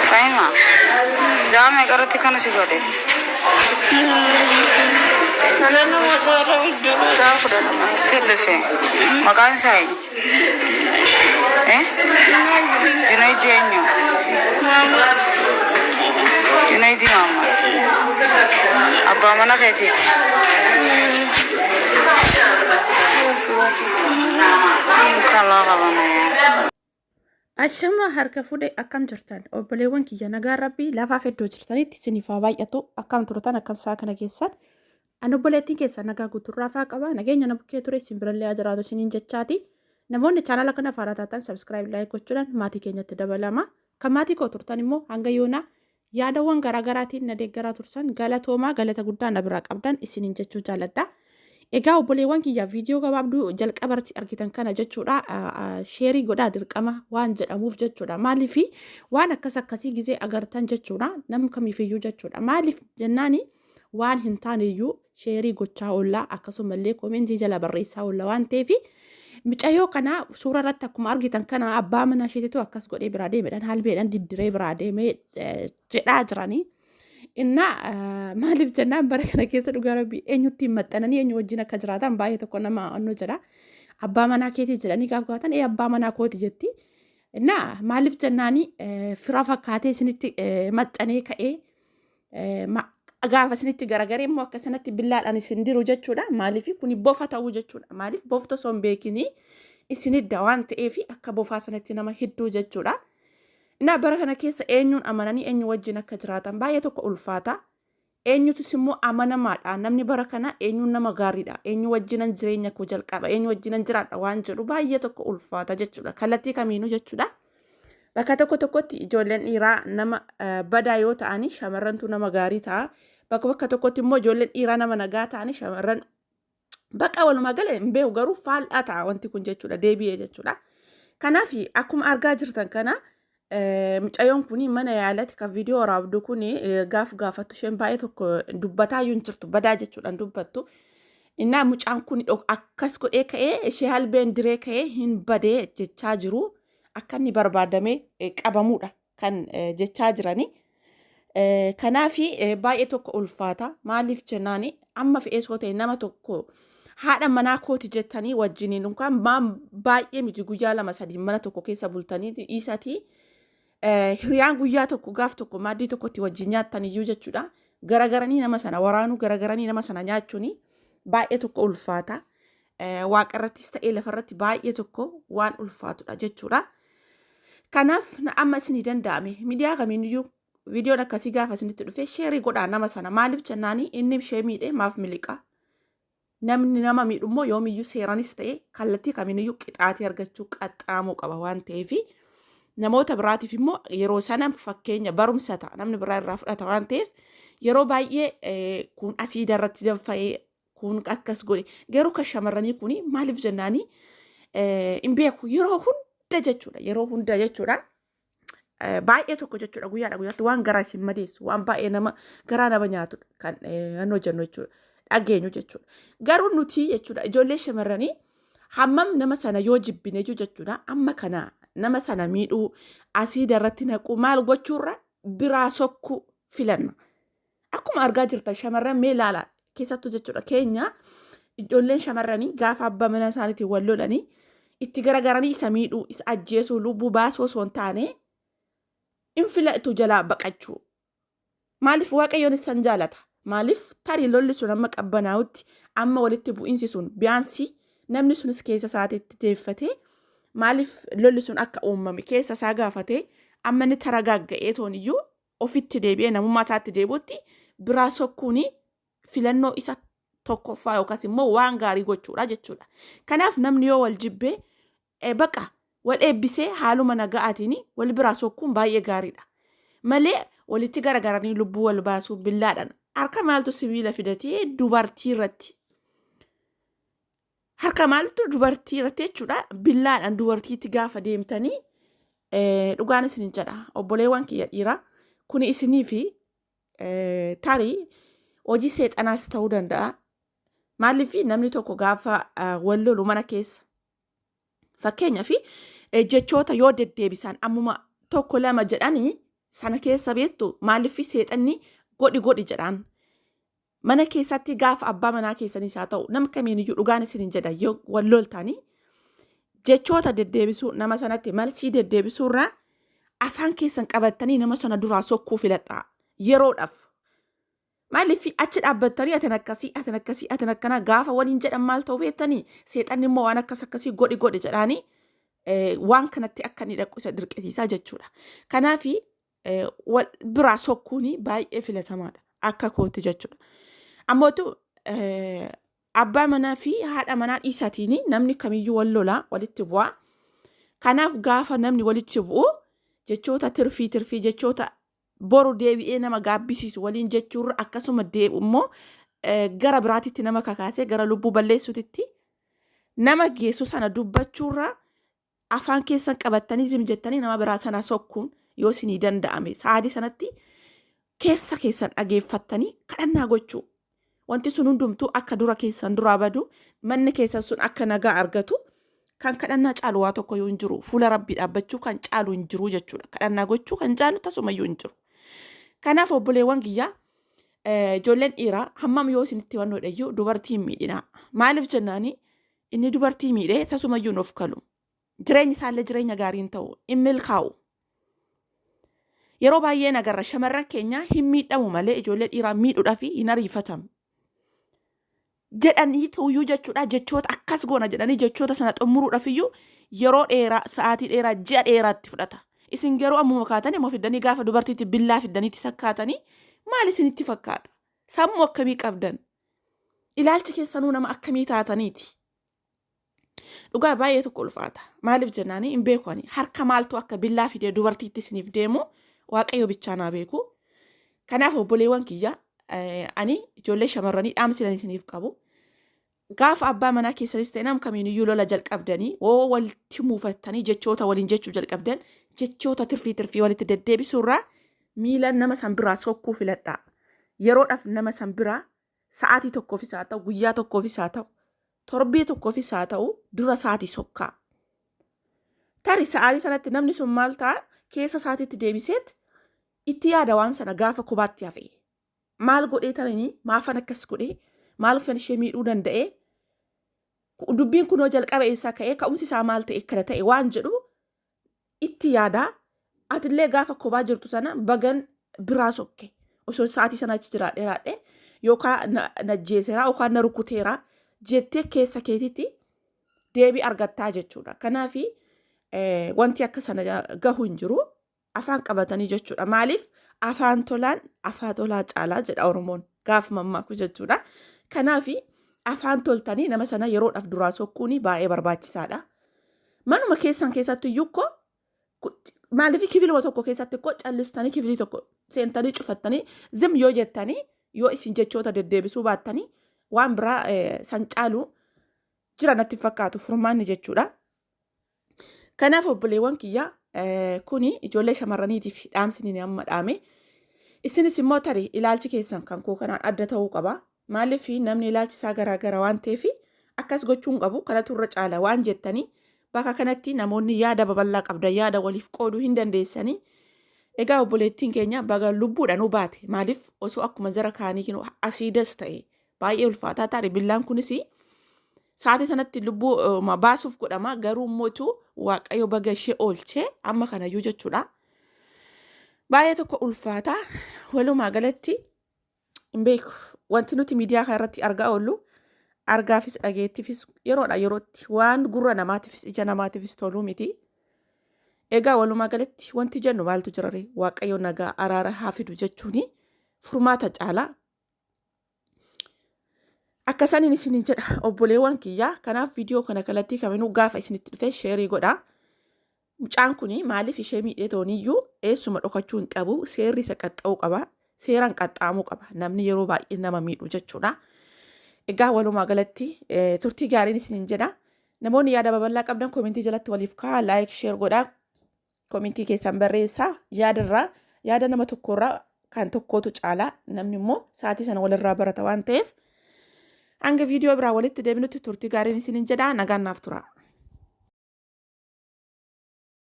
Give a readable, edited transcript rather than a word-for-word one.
Saima, zaa meeqa irratti kana si godhe? Saa 12. Si dhufe. Maqaan isaa eenyu? Eh? Junaidi eenyu? Junaidi Maamma. Abbaa mana keetiiti. Kalaa qabana. Ashama harka fuudhe, akkam jirtan obboleewwan kiyya? Nagaan Rabbii lafaaf iddoo jirtanitti isiniif haa baay'atu. Akkam turtan? Akkam sa'a kana keessan? Ani obboleettiin keessan nagaa guuturraa faa qaba. Nageenya na bukkee ture isin birallee haa jiraatu isiniin jechaati. Namoonni chaanala kana faaraa taatan subscribe, like gochuudhaan maatii keenyatti dabalama. Kan maatii koo turtan immoo hanga yoonaa yaadawwan garaagaraatiin na deeggaraa turtan, galatoomaa, galata guddaa na biraa qabdan isiniin jechuu jaalladha. Egaa obboleewwan kiyya, viidiyoo gabaabduu jalqabarratti argitan kana jechuudha, share godhaa, dirqama waan jedhamuuf jechuudha. Maaliif waan akkas akkasii gizee agartan jechuudha, nam kamiifiyyuu jechuudha. Maaliif jennaani, waan hin taaneyyuu share gochaa oollaa, akkasumallee comment jala barreessaa oolla waan ta'eef, micayyoo kana suura irratti akkuma argitan kana abbaa mana isheetitu akkas godhee biraa deemedhaan, halbeedhaan diddiree biraa deemee jedhaa jiranii. Innaa maaliif jennaan, bara kana keessa dhugaa Rabbii eenyutti hin maxxananii, eenyu wajjin akka jiraatan baay'ee tokko nama onnoo jedha. Abbaa manaa keetii jedhanii gaaf gaafatan, ee, abbaa manaa kooti jetti. Innaa maaliif jennaani, fira fakkaatee isinitti maxxanee ka'ee gaafa isinitti garagaree immoo akka sanatti billaadhaan isin diru jechuudha. Maaliif kuni bofa ta'uu jechuudha. Maaliif bofta osoo hin beekinii isin hidda waan ta'eef, akka bofaa sanatti nama hidduu jechuudha. Innaa bara kana keessa eenyuun amananii eenyu wajjin akka jiraatan baay'ee tokko ulfaata. Eenyutus immoo amanamaadha? Namni bara kana eenyuun nama gaariidha? Eenyu wajjinan jireenya koo jalqaba? Eenyu wajjinan jiraadha? Waan jedhu baay'ee tokko ulfaata jechuudha. Kallattii kamiinuu jechuudha. Bakka tokko tokkotti ijoolleen dhiiraa nama badaa yoo ta'ani, shamarrantu nama gaarii ta'a. Bakka tokkotti immoo ijoolleen dhiiraa nama nagaa ta'ani, shamarran bakka walumaa gala hin beeku, garuu faallaa ta'a wanti kun jechuudha, deebi'ee jechuudha. Kanaaf akkuma argaa jirtan kana mucayyoon kun mana yaalatti kan viidiyoo waraabdu kun gaaf gaafattu, isheen baay'ee tokko dubbataa iyyuu hin jirtu, badaa jechuudhaan dubbattu. Innaa mucaan kun akkas godhee ka'ee ishee halbeen diree ka'ee hin badee jechaa jiru, akka inni barbaadamee qabamudha kan jechaa jirani. Kanaaf baay'ee tokko ulfaata. Maaliif jennaani, amma fe'ee soo ta'e nama tokko haadha manaa kooti jettanii wajjiniin yookaan maan baay'ee miti, guyyaa lama sadii mana tokko keessa bultanii dhiisatii, hiriyaan guyyaa tokko gaaf tokko maaddii tokkotti wajjin nyaattan iyyuu jechuudha. Garagaranii nama sana waraanuu, garagaranii nama sana nyaachuun baay'ee tokko ulfaata. Waaqa irrattis ta'ee lafarratti baay'ee tokko waan ulfaatudha jechuudha. Kanaaf amma isinii danda'ame miidiyaa kamiiniyyuu viidiyoon akkasii gaafa isinitti dhufe share godhaa nama sana. Maaliif jennaani, inni ishee miidhe maaf miliqa? Namni nama miidhu immoo yoomiyyuu seeranis ta'e kallattii kamiiniyyuu qixaatii argachuu qaxxaamuu qaba waan ta'eef, namoota biraatiif immoo yeroo sana fakkeenya barumsa ta'a, namni biraa irraa fudhata waan ta'eef. Yeroo baay'ee kun asiida irratti danfa'ee, kun akkas godhe, garuu kan shamarranii kun maaliif jennaani hin beeku, yeroo hunda jechuudha, yeroo hunda jechuudha. Baay'ee tokko jechuudha, guyyaadha guyyaatti waan garaa isin madeessu, waan baay'ee nama garaa nama nyaatudha kan kan hojjennu jechuudha, dhageenyu jechuudha. Garuu nuti jechuudha, ijoollee shamarranii hammam nama sana yoo jibbine jechuudha, amma kana nama sana miidhuu, asiida irratti naquu, maal gochuurra biraa sokkuu filanna. Akkuma argaa jirtan shamarran mee ilaala, keessattuu jechuudha keenya ijoolleen shamarranii gaafa abbaa mana isaaniitiin wal lolanii itti garagaranii isa miidhuu, isa ajjeesuu, lubbuu baasuu osoo hin taane in filatu jalaa baqachuu. Maaliif? Waaqayyoon isan jaalata. Maaliif, tarii lolli sun amma qabbanaa'utti, amma walitti bu'iinsi sun biyaansii namni sunis keessa isaatiitti deeffatee, maaliif lolli sun akka uumame keessa isaa gaafatee, amma inni taragaagga'ee toon iyyuu ofitti deebi'ee namummaa isaatti deebi'utti biraa sokkuun filannoo isa tokkoffaa yookaas immoo waan gaarii gochuudha jechuudha. Kanaaf namni yoo wal jibbee baqa wal eebbisee haaluma naga'aatiin wal biraa sokkuun baay'ee gaariidha. Malee walitti garagaranii lubbuu wal baasuu, billaadhaan harka maaltu sibiila fidatee dubartii irratti, harka maaltu dubartii irratti jechuudha, billaadhaan dubartiitti gaafa deemtanii, dhugaan isinin jedha, obboleewwan kiyya dhiiraa, kuni isinii fi tarii hojii seexanaas ta'uu danda'a. Maaliif, namni tokko gaafa wal lolu mana keessa fakkeenyaaf jechoota yoo deddeebisan, ammuma tokko lama jedhanii Sana keessa beektu maaliif seexanni godhi godhi jedhaan. Mana keessatti gaafa abbaa manaa keessaniis haa ta'u nama kamiiniyyuu dhugaan isiniin jedha yoo wal loltanii jechoota deddeebisuu nama sanatti malsii deddeebisuu irraa afaan keessan qabattanii nama sana duraa sokkuu filadhaa yeroodhaaf. Maaliif achi dhaabbattanii atin akkasii atin akkasii atin akkanaa gaafa waliin jedhan maal ta'u beektanii seexanni immoo waan akkas akkasii godhi godhi jedhaanii waan kanatti akka inni dhaqu isa dirqisiisaa jechuudha. Kanaaf wal biraa sokkuun baay'ee filatamaadha akka kootti jechuudha. Ammootu abbaa manaa fi haadha manaa dhiisatiin namni kamiyyuu wal lolaa walitti bu'aa. Kanaaf gaafa namni walitti bu'u jechoota tirfii tirfii jechoota boru deebi'ee nama gaabbisiisu waliin jechuurra akkasuma deebi'u immoo gara biraatitti nama kakaasee gara lubbuu balleessuutitti nama geessu sana dubbachuurra afaan keessan qabattanii zim jettanii nama biraa sana sokkuun yoo isinii danda'ame sa'aatii sanatti keessa keessan dhageeffattanii kadhannaa gochuu. Wanti sun hundumtuu akka dura keessan duraa badu manni keessan sun akka nagaa argatu kan kadhannaa caalu waa tokko yoo hin jiru fuula rabbii dhaabbachuu kan caalu hin jiru jechuudha. Kadhannaa gochuu kan caalu tasumayyuu hin jiru. Kanaaf obboleewwan kiyyaa ijoolleen dhiiraa hammam yoo isinitti wannoo iyyuu dubartii hin miidhinaa. Maaliif jennaani inni dubartii miidhee tasumayyuu hin of kalu. Jireenyi isaallee jireenya gaarii hin ta'u, hin milkaa'u. Yeroo baay'ee nagarra shamarran keenya hin miidhamu malee ijoollee dhiiraa miidhuudhaaf hin ariifatamu. Jedhanii ta'uyyuu jechuudha jechoota akkas goona jedhanii jechoota sana xumuruudhaaf iyyuu yeroo dheeraa sa'aatii dheeraa ji'a dheeraatti fudhata. Isin garuu ammuma kaatanii immoo fiddanii gaafa dubartiitti billaa fiddaniitti sakkaatanii maal isinitti fakkaata? Sammuu akkamii qabdan? Ilaalchi keessanuu nama akkamii taataniiti? Dhugaa baay'ee tokko ulfaata. Maaliif jennaani hin beeku ani. Harka maaltu akka billaa fidee dubartiitti isiniif deemu waaqayyo bichaa naa beeku. Kanaaf obboleewwan kiyya ani ijoollee shamarranii dhaamsilan isiniif qabu. Gaafa abbaa manaa keessanis ta'e nam kamiiniyyuu lola jalqabdanii woo walitti muufattanii jechoota waliin jechuu jalqabdan jechoota tirfii tirfii walitti deddeebisuurraa miila nama san biraa sokkuu filadhaa. Yeroodhaaf nama san biraa sa'aatii tokkoofis haa ta'u guyyaa tokkoofis haa ta'u torbee tokkoofis haa ta'u dura sa'aatii sokkaa. Tari sa'aatii sanatti namni sun maal ta'a keessa isaatiitti deebiseet itti yaada waan sana gaafa kobaatti hafe. Maal godhee tarini maafan akkas godhee maal ufan ishee miidhuu danda'ee dubbiin kunoo jalqaba eessaa ka'ee ka'umsi isaa maal ta'e kana ta'e waan jedhu itti yaadaa atillee gaafa kophaa jirtu sana bagan biraa sokke osoo sa'aatii sana achi jiraadhee raadhee yookaan na ajjeeseera yookaan na rukuteera jettee keessa keetitti deebii argattaa jechuudha. Kanaaf wanti akka sana gahu hin jiru afaan qabatanii jechuudha. Maaliif afaan tolaan afaa tolaa caalaa jedha Oromoon gaaf mammaaku jechuudha. Kanaaf afaan toltanii nama sana yeroodhaaf duraa sokkuun baay'ee barbaachisaadha. Manuma keessan keessatti iyyuu koo maaliif kifiluma tokko keessatti koo callistanii kifilii tokko seentanii cufattanii zim yoo jettanii yoo isin jechoota deddeebisuu baattanii waan biraa san caalu jira natti fakkaatu furmaanni jechuudha. Kanaaf obboleewwan kiyya kuni ijoollee shamarraniitiif dhaamsi inni amma dhaame. Isinis immoo tarii ilaalchi keessan kan koo kanaan adda ta'uu qaba. Maaliif namni ilaalchi isaa garaa gara waan ta'eef akkas gochuu hin qabu kanatu irra caala waan jettanii bakka kanatti namoonni yaada babal'aa qabdan yaada waliif qooduu hin dandeessanii. Egaa obboleettiin keenya baga lubbuudhaan baate maaliif osoo akkuma jara kaanii asiidas ta'e baay'ee ulfaataa taate billaan kunis sa'aatii sanatti lubbuu baasuuf godhama garuu immoo waaqayyo baga ishee oolchee amma kanayyuu jechuudha. Baay'ee tokko ulfaataa walumaa galatti hin beeku wanti nuti miidiyaa kana irratti argaa oollu argaafis dhageettiifis yeroodha yerootti waan gurra namaatiifis ija namaatiifis toluu miti. Egaa walumaa galatti wanti jennu maaltu jira ree waaqayyo nagaa araara haa fidu jechuuni furmaata caalaa. Akka saniin isiniin jedha obboleewwan kiyyaa kanaaf viidiyoo kana kallattii kaminuu gaafa isinitti dhufe sheerii godhaa. Mucaan kun maaliif ishee miidhee tooniyyuu eessuma dhokachuu hin qabu seerri isa qaxxa'uu qaba seeraan qaxxaamuu qaba namni yeroo baay'ee nama miidhu jechuudha. Egaa walumaa galatti turtii gaariin isiniin jedha. Namoonni yaada babal'aa qabdan komentii jalatti waliif kaa'aa laayik sheer godhaa komentii keessan barreessaa yaadarraa yaada nama tokkorraa kan tokkootu caalaa namni immoo sa'aatii sana walirraa barata waan ta'eef hanga viidiyoo biraa walitti deebinutti turtii gaariin isiniin jedha nagaan naaf tura.